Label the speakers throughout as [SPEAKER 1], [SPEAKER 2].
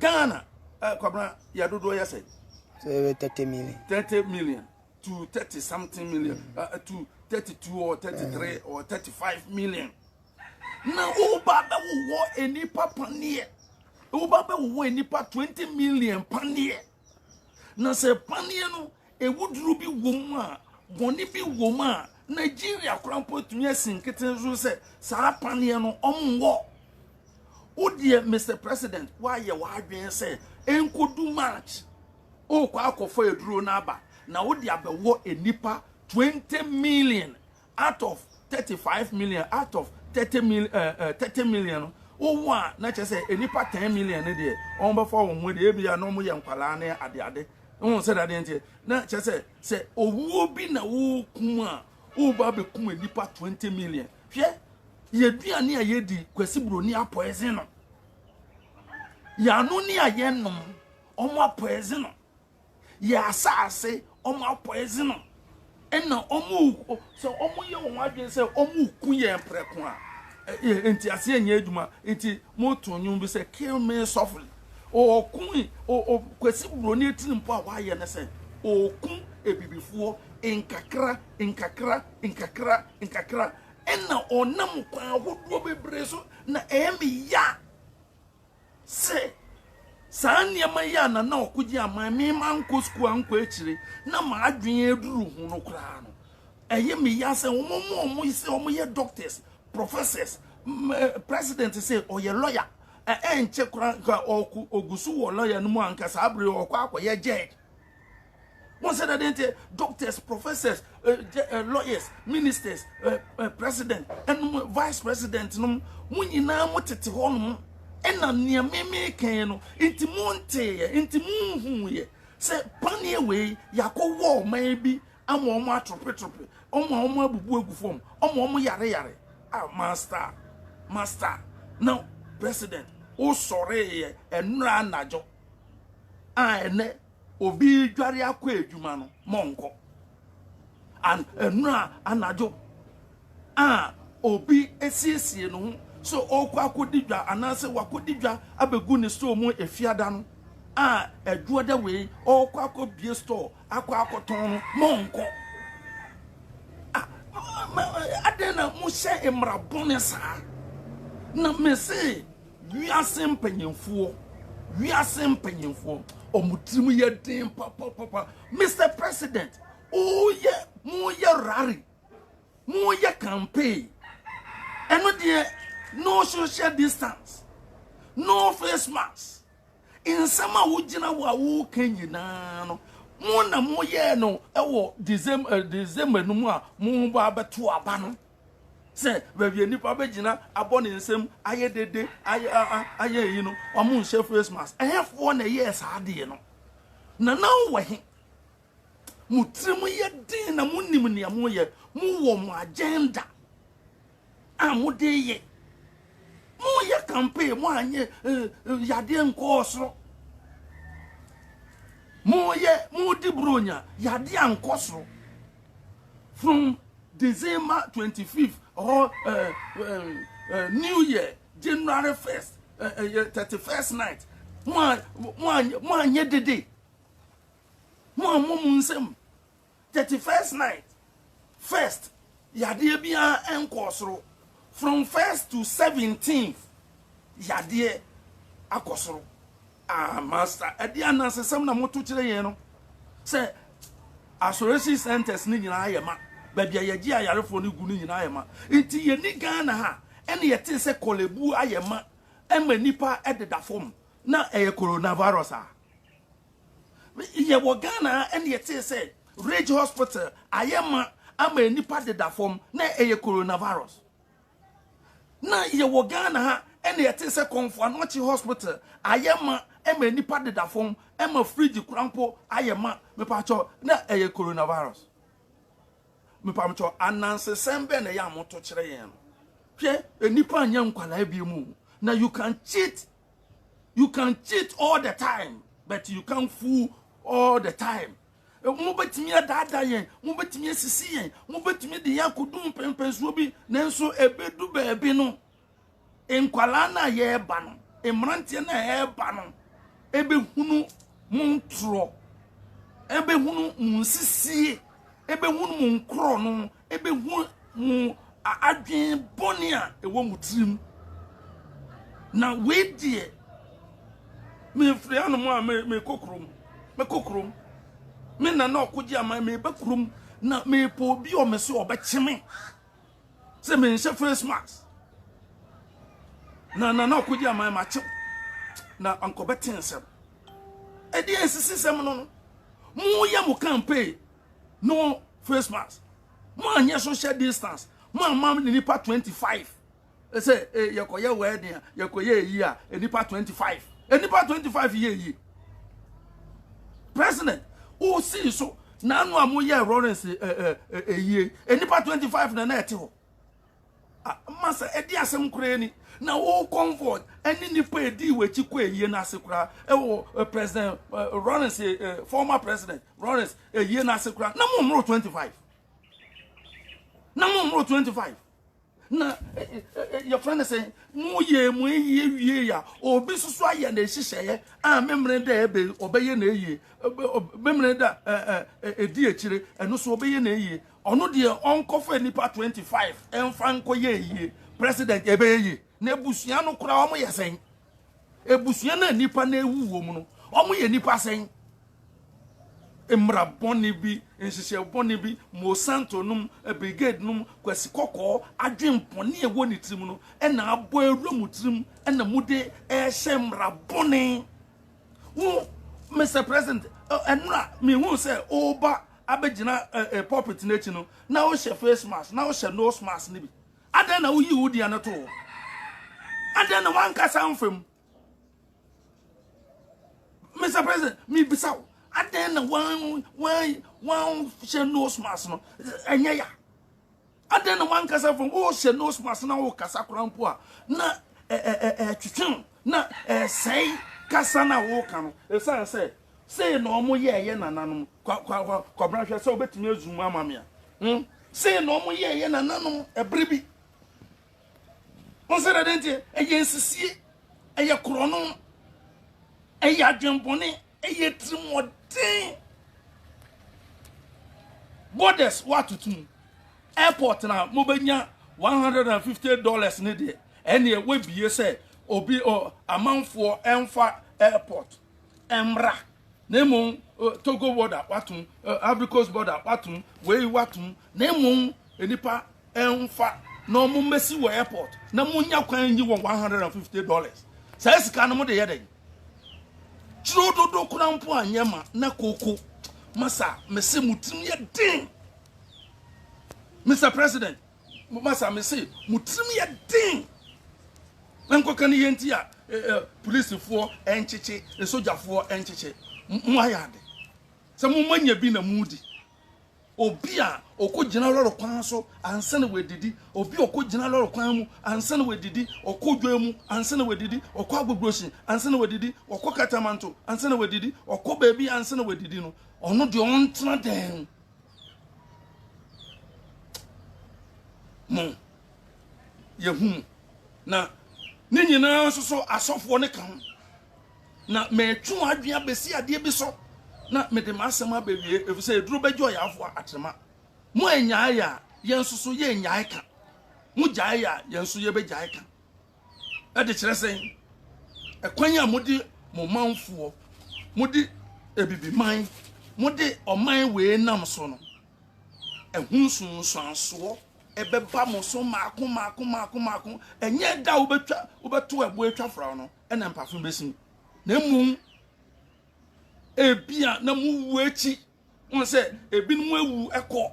[SPEAKER 1] Ghana Kwabena, yɛ dodoɔ yɛ sɛ?
[SPEAKER 2] Sɛ 30 million.
[SPEAKER 1] 30 million to 30 something million, to 32 or 33 or 35 million. Na woba bɛwowɔ enipa paneɛ, woba bɛwowɔ enipa 20 million paneɛ, na sɛ paneɛ no ewuduro bi wɔ mu a, bɔnne bi wɔ mu a, Nigeria koraa mpo tumi asi nkete nso sɛ saa paneɛ no ɔmo nwɔ. Wodeɛ, Mr President, woayɛ w'adwene sɛ nkodu March wokɔ akɔfa aduro no aba na wode abɛwɔ enipa 20 million out of 35 million, out of 30 million no. Wowɔ a, na kyerɛ sɛ enipa 10 million no deɛ, wɔn bɛfa wɔn ho deɛ, ebi a na wɔn yɛ nkwalaa ne adeade wɔn sɛ dadeɛ nteɛ. Na kyerɛ sɛ owuo bi na wɔrekum a, wɔreba abɛkum enipa 20 million. Hwɛ, yɛduane a yɛdi, Kwasi Buroni apoison no. Yɛano ne a yɛnom, ɔmo apoison no. Yɛ asase, ɔmo apoison no. Ɛna ɔmo sɛ ɔmo yɛ wɔn adwene sɛ ɔmo ku yɛn prɛko a, nti aseɛ nyɛ adwuma. Nti mo to nnwom bi sɛ "Kill me softly". Ɔko ɔ Kwasi Buroni etiri mpo a wayɛ ne sɛ ɔko ebibifoɔ nkakra nkakra nkakra nkakra, ɛna ɔnam kwan ahodoɔ bebree so. Na ɛyɛ me ya sɛ saa nneɛma yi a Nana Ɔkogye aman mema nkɔ sukuu ankɔ akyire na maa adwene aduru ho no koraa no, ɛyɛ me ya sɛ wɔn mu wɔn sɛ wɔn yɛ doctors, professors, president sɛ ɔyɛ lawyer. Ɛnkyɛ koraa nka ɔko ogu so wɔ lawyer no mu anka saa abere ɔkɔ akɔyɛ judge. Wɔn sɛ dade nti doctors, professors, lawyers, ministers, president ɛnum, vice president nom, mo nyinaa mo tete hɔ nom, ɛna nea mímí kan no nti mo nteeɛ, nti mo nhu yɛ sɛ paneɛ wei yakɔ wɔ ɔman bi ama wɔn atropetope, ɔmo a wɔn abubu agu fam, ɔmo wɔn yare yare. Ah, master, master, na president wosɔre yɛ ɛnura anadwo a ɛnɛ obi dware akɔ adwuma no, mɔnkɔ. An ɛnura anadwo a obi esiesie ne ho so ɔkɔ akɔdi dwa anaasɛ wakɔdi dwa abɛgu ne store mu efiada no a, ɛdwoɔ wei ɔkɔ akɔbie store akɔ akɔtɔn no, mɔnkɔ. Ah, adɛn na mohyɛ mmara bɔne saa? Na mese wiase mpanyimfoɔ, wiase mpanyimfoɔ, ɔmo tirim yɛ den papapapa. Mr President, woyɛ moyɛ rally, moyɛ campaign, ɛno deɛ no social distance, no face mask. Nsɛm a wogyina hɔ a woka nyinaa no, mo na moyɛɛ no ɛwɔ December no mu a mo ba abɛto aba no sɛ baabi a nipa bɛgyina abɔ ne nsam ayɛ dede, ayɛ ayɛ yi no, ɔmo nhyɛ face mask. Ɛhɛfoɔ na ɛyɛɛ saa adeɛ no na na wɔ he? Mo tirim yɛ den na mo nim nea mo yɛ. Mo wɔ mo agenda a mo de yɛ. Mo yɛ campaign, mo anyɛ yadeɛ nkɔɔ soro. Mo yɛ mo di buronya, yadeɛ ankɔ soro from December 25th or New Year, January 1st, 31st night. Mo a mo a mo anyɛ dede, mo a mo mo nsam 31st night, first, yadeɛ biara nkɔɔ soro. From 1st to 17th, yadeɛ akɔ soro. Ah, master, ɛde anansesɛm na moto kyerɛ yɛn no sɛ isolation centers ne nyinaa yɛ ma, baabi a yɛgye ayarefoɔ no gu no nyinaa yɛ ma. Nti yɛni Ghana ha ɛne yɛte sɛ Korle Bu ayɛ ma ɛma nipa ɛdeda fam na ɛyɛ coronavirus a yɛwɔ Ghana, ɛne yɛte sɛ Ridge Hospital ayɛ ma ama nipa deda fam na ɛyɛ coronavirus na yɛwɔ Ghana ha, ɛne yɛte sɛ Kɔmfo Anɔkye Hospital ayɛ ma ɛma nipa deda fam, ɛma fridge kora mpo ayɛ ma mepatwɔ na ɛyɛ coronavirus. Mepatwɔ, anansesɛm bɛn na ɛyɛ a moto kyerɛ yɛn no? Hwɛ, nipa nyɛ nkwalaa bi mu na you can cheat, you can cheat all the time, but you can fool all the time. Mobɛtumi adaadaa yɛn, mobɛtumi asisi yɛn, mobɛtumi de yɛn akɔdu mpɛmpɛnsoɔ bi, nanso ɛbɛdu baabi no, nkwalaa no a yɛreba no, mmeranteɛ no a yɛreba no. ɛbɛhunu mo ntorɔ, ɛbɛhunu mo nsisie, ɛbɛhunu mo nkorɔno, ɛbɛhunu mo adwene bɔne a ɛwɔ mo tirim. Na wei deɛ, mefiri hanom a mekɔ kurom, mekɔ kurom. Me na na ɔkogye aman, meba kurom na mepɛ obi a ɔmɛ so ɔbɛkye me sɛ menhyɛ face mask. Na na na ɔkogye aman makyew na ankɔbɛte nsɛm. Ɛdeɛ nsisi sɛm no no, moyɛ mo campaign no face mask, mo anyɛ social distance, mo ama ne nipa 25 sɛ yɛkɔyɛ wedding a, yɛkɔyɛ eyi a, nipa 25, nipa 25 yɛ eyi. President, o si so n'anu a moyɛ Lawrence eyie, nipa 25 na na ɛte hɔ. Masa, ɛdi asɛm koraa ni na wo convoy ɛne nipa edi w'akyi kɔ eyie n'ase koraa ɛwɔ President Lawrence, former President Lawrence eyie n'ase koraa na mo mmoro 25, na mo mmoro 25. Na yɛfrɛ no sɛ moyɛ mo eyie wie a, obi soso ayɛ na ehyehyɛeɛ a memere dɛ ebe ɔbɛyɛ na eyie, memere dɛ edi akyire ɛno so ɔbɛyɛ na eyie. Ɔno deɛ ɔnkɔfa nipa 25 ɛnfa nkɔyɛ eyie. President, ɛbɛyɛ yie na ebusua no koraa wɔn yɛ sɛn? Ebusua no a nipa na ewu wɔ mu no, wɔn yɛ nipa sɛn? Mmara bɔne bi, nhyehyɛ bɔne bi, Monsanto nom, brigade nom, Kwasi Kɔkɔɔ adwen bɔne a ɛwɔ ne tirim no ɛna abɔ awura mu tirim ɛna mu de ɛhyɛ mmara bɔne. Wo Mr President, ɛnora mehu sɛ ɔreba abɛgyina pulpit n'akyi no na wohyɛ face mask na wohyɛ nose mask no bi. Adɛn na woyi wo deɛ no to hɔ? Adɛn na wankasa mfam? Mr President, mebisa wo, adɛn na wan wan wan hyɛ nose mask no? Ɛnyɛ ya. Adɛn na wankasa fam? Wohyɛ nose mask na wokasa koraa mpo a, na ɛtwetwe na ɛsɛe kasa na woka no, ɛsiane sɛ sei na ɔmo yɛɛyɛ nananom. Kwabena, hwɛ sɛ wobɛtumi azoom ama me a. Sei na ɔmo yɛɛyɛ nananom ɛbere bi ɔnsɛ dɛ nti ɛyɛ nsisie, ɛyɛ korɔno, ɛyɛ adwenbɔne, ɛyɛ tirimɔden. Borders watoto, airport na mobɛnya $150 ne deɛ, ɛneɛ wabie sɛ obi ɔ amanfoɔ ɛmfa airport ɛmra. Na mmom Togo border watom, Ivory Coast border watom, wei watom. Na mmom nipa ɛmfa na ɔmo mmɛsi wɔ airport na monya kwan nyi wɔn $150. Saa sika no mo de yɛ dɛn? Kyerɛ dodo kora mpo anyɛ ma na koko. Masa, mese mo tirim yɛ den. Mr President, masa, mese mo tirim yɛ den. Nkɔka ne yɛn ti a polisifoɔ nkyekye, sogyafoɔ nkyekye mo ayɛ ade sɛ mo manya bi na mo di. Obi a ɔkɔ gyina lɔre kwan so ansa na wadidi, obi a ɔkɔ gyina lɔre kwan mu ansa na wadidi, ɔkɔ dwa mu ansa na wadidi, ɔkɔ Agbogbloshie ansa na wadidi, ɔkɔ Katamanto ansa na wadidi, ɔkɔ baabi ansa na wadidi no, ɔno deɛ ɔntena dan mo yɛhu mu. Na ne nyinaa nso so asɔfoɔ ne ka ho na mɛtwe wɔn adwene abɛsi adeɛ bi so na mede m'asɛm abɛwie, ɛfiri sɛ eduro bɛgye ɔyaafoɔ atrema. Mo anyae a, yɛn nso so yɛnnyae ka. Mo gyae a, yɛn nso yɛbɛgyae ka. Ɛde kyerɛ sɛn? Ɛkwan a mode mo manfoɔ, mode ebibiman, mode ɔman wei nam so no, ɛho nsunsuansoɔ ɛbɛba mo so maako maako maako maako. Ɛnyɛ da a wobɛtwa wobɛto ɛbo atwa fra no ɛna mpafo bɛsi, na mmom ebia na mo wu akyi wɔn sɛ ebinom awu ɛkɔ,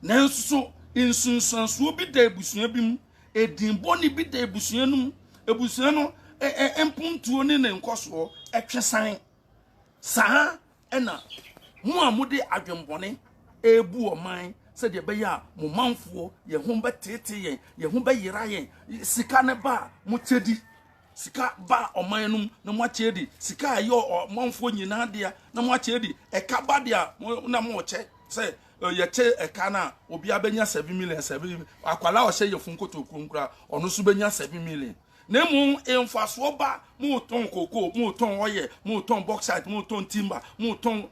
[SPEAKER 1] nanso so nsunsuansoɔ bi da abusua bi mu, edin bɔne bi da abusua no mu. Abusua no ɛ ɛ mpuntuo ne ne nkɔsoɔ ɛtwe san saa. Ɛna mo a mode adwembɔne ebu ɔman sɛdeɛ ɛbɛyɛ a mo manfoɔ yɛn ho bɛtete yɛn, yɛn ho bɛyera yɛn. Sika ne ba a mokyɛ di, sika ba ɔman no mu na mo akyɛ di, sika a ɛyɛ ɔmanfoɔ nyinaa dea na mo akyɛ di. Ɛka ba deɛ mo na mo kyɛ sɛ yɛkyɛ ɛka no a, obiara bɛnya 7 million 7 million. Akwalaa a ɔhyɛ yɛ fun kotokuo nkura, ɔno nso bɛnya 7 million. Na mmom mfasoɔ ba, motɔn koko, motɔn ɔyɛ, motɔn bauxite, motɔn timber, motɔn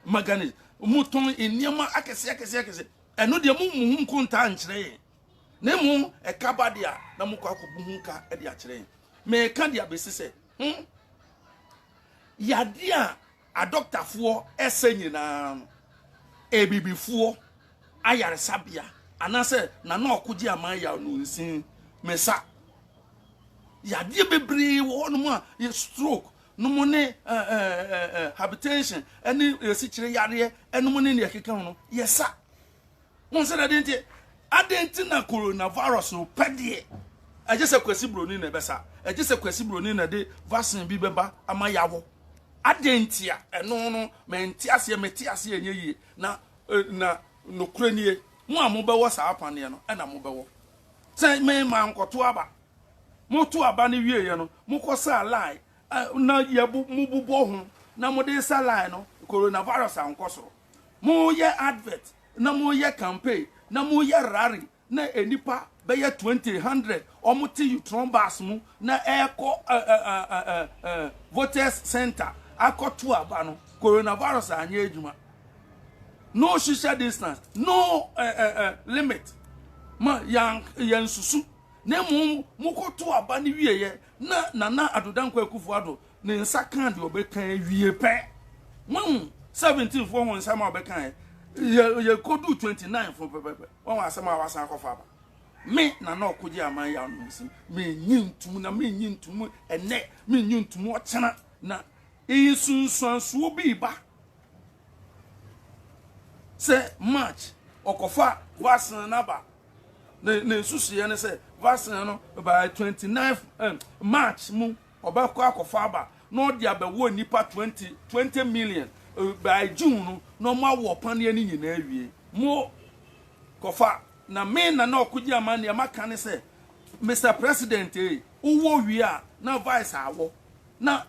[SPEAKER 1] manganese, motɔn nneɛma akɛseɛ akɛseɛ akɛseɛ. Ɛno deɛ mommu ho nkontaa nkyerɛ yɛn. Na mmom ɛka ba deɛ a, na mokɔ akɔbu ho ka de akyerɛ yɛn. Meka de abɛsi sɛ, hmm, yadeɛ a adɔktafoɔ ɛsɛ nyinaa no, abibifoɔ ayaresabea anaasɛ Nana Ɔkogye Aman Yaw no nsin mesa. Yadeɛ bebree wɔ hɔnom a yɛ stroke nom ne hypertension ne asikyire yareɛ nom ne nea ɛkeka ho no yɛsa. Wɔn sɛ dade nti adɛn nti na coronavirus no pɛ deɛ ɛgye sɛ Kwasi Broni na ɛbɛsa, ɛgye sɛ Kwasi Broni na ɛde vaccine bi bɛba ama yɛawɔ. Adɛn nti a ɛno no mente aseɛ, mete aseɛ ɛnyɛ yie. Na na nokorɛ nie, mo a mobɛwɔ saa paneɛ no ɛna mobɛwɔ. Sɛ me mankɔto aba, moto aba no wieɛ no, mokɔsaa line na yɛbo mobobɔ ho na mode sa line no, coronavirus ankɔ soro. Moyɛ advert na moyɛ campaign na moyɛ rally na nnipa bɛyɛ 20, 100 wɔn te Utron bus mu na ɛrekɔ voters center akɔto aba no, coronavirus anyɛ adwuma. No social distance, no limit. Ma yɛn yɛn susu. Na mmom mokɔto aba no wieɛ na Nana Addo Dankwa Akufo-Addo ne nsa kaa deɛ ɔbɛka awie pɛ. Moahu 17 foɔ ho nsɛm a ɔbɛkaeɛ. Yɛ yɛkɔduu 29 foɔ pɛpɛpɛ. Wɔn asɛm a wasan akɔfa aba. Me Nana Ɔkogye Aman Yaw no nsim. Menyi ntum na menyi ntum ɛnɛ, menyi ntum ɔkyena na nsunsuansoɔ bi ba. Sɛ March ɔkɔfa vaccine no aba. Ne ne nsusuiɛ ne sɛ vaccine no by 29 March mu ɔbɛkɔ akɔfa aba na ɔde abɛwɔ nnipa 20 20 million by June no na ɔmo awɔ paneɛ no nyinaa awie. Mo kɔfa na me na na ɔkogye ama nea maka ne sɛ Mr President ee wowɔ wie a na vice awɔ na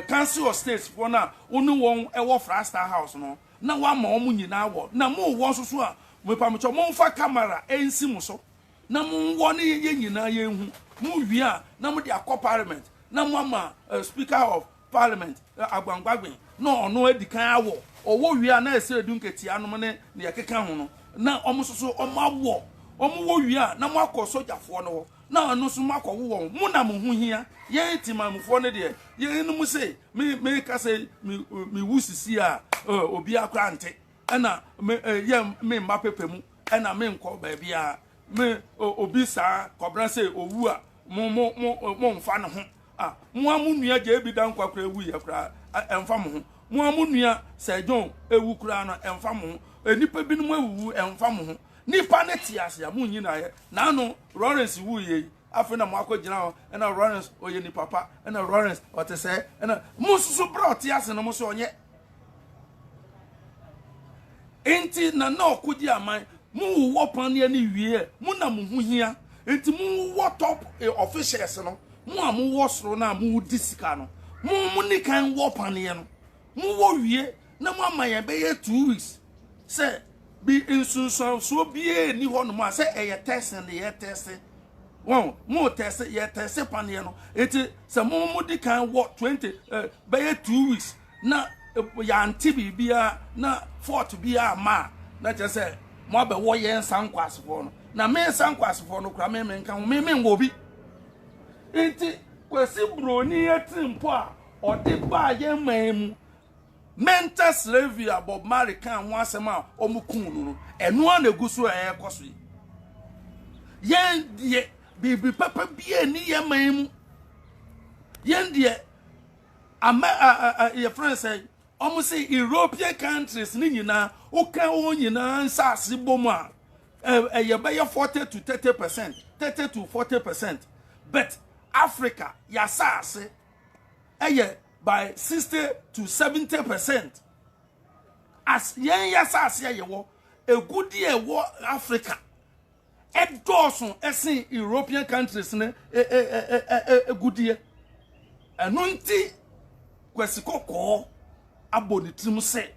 [SPEAKER 1] Council of States foɔ no a wo ne wɔn ɛwɔ Flagstaff House no na wama wɔn nyinaa wɔ na mo wɔ nso so a mepamokyɛ momfa camera ɛnsi mo so na monwɔ ne yɛ nyinaa yɛnhu mo wie a na mode akɔ parliament na moama Speaker of Parliament Agbangbagben na ɔno adi kan awɔ ɔwɔ wie a na ɛsɛ edu nketea nom ne nea ɛkeka ho no na wɔn nso so wɔn awɔ wɔn wɔ wie a na mo akɔ sogyafoɔ no hɔ na ɔno nso mo akɔwo wɔn mo na mo ho hia yɛn timamufoɔ no deɛ yɛn no mu se me me ka sɛ me me wu sisi a obi akora nte ɛna me yɛ me mma pepe mu ɛna me nkɔ baabi a me obi saa kɔbra sɛ owu a mo mo mo mo mfa ne ho. Ah, mo a mo nua JB Danquah koraa ewu yɛ koraa ɛmfa mo ho. Mo a mo nua Sir John ewu koraa no ɛmfa mo ho. Nnipa binom awuwu ɛmfa mo ho. Nipa ne te ase a mo nyi na ayɛ. Naano Lawrence wu yɛ yi, afei na mo akɔ gyina hɔ ɛna Lawrence ɔyɛ nipa pa, ɛna Lawrence ɔte sɛ, ɛna mo nso so bere ɔte ase no mo so ɔnyɛ. Enti na na ɔkogye aman. Mo wowɔ paneɛ no wie, mo na mo ho hia. Enti mo wowɔ top officials no, mo a mo wɔ soro no a mo di sika no, mo mo ni kan wɔ paneɛ no. Mo wɔ wie na mo ama yɛn bɛyɛ 2 weeks sɛ bi nsunsuansoɔ biara ni hɔ nom a sɛ ɛyɛ testing de yɛ test wɔn mo test yɛ test paneɛ no. Enti sɛ mo mo di kan wɔ 20 bɛyɛ 2 weeks na yɛante biribiara na fault biara ma a, na kyerɛ sɛ mo abɛwɔ yɛn nsa nkwasefoɔ no na me nsa nkwasefoɔ no kora me me nka ho me me nwɔ bi. Nti Kwasi Broni atiri mpo a ɔde baa yɛn man mu mental slavery a Bob Marley kan ho asɛm a wɔn kun no, ɛno a na egu so a ɛrekɔ so yi. Yɛn deɛ biribi papa biara ni yɛn man mu. Yɛn deɛ ama yɛfrɛ no sɛ wɔn sɛ European countries ne nyinaa woka wɔn nyinaa nsaase bɔ mu a ɛyɛ bɛyɛ 40 to 30%, 30 to 40%, but Africa yasaase ɛyɛ by 60 to 70%. As yɛn yasaase a yɛwɔ egudi a ɛwɔ Africa ɛdɔɔso ɛsen European countries ne egudie. Ɛno nti Kwasi Kɔkɔɔ abɔ ne tirim sɛ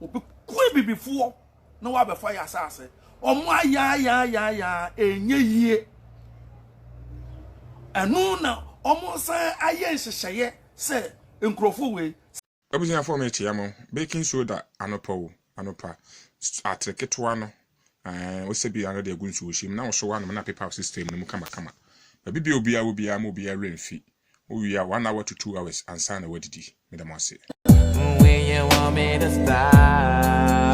[SPEAKER 1] obi kue bibifoɔ na wabɛfa yɛ asase. Ɔmo ayaayaayaayaa ɛnyɛ yie. Ɛno na wɔsan ayɛ nhyehyɛeɛ sɛ nkurɔfoɔ wei.
[SPEAKER 2] Abusuafoɔ mekyea mo, baking soda anɔpa o, anɔpa atere ketewa no ɛɛ wosɛ bi ano de agu nsuo hyɛ mu na woso anom na pepa wo system no mu kamakama. Baabi bia obiara wɔ biara ma obiara werɛ mfi. Wowie a 1 hour to 2 hours ansa na wadidi. Meda mo ase.
[SPEAKER 3] When you want me to stop.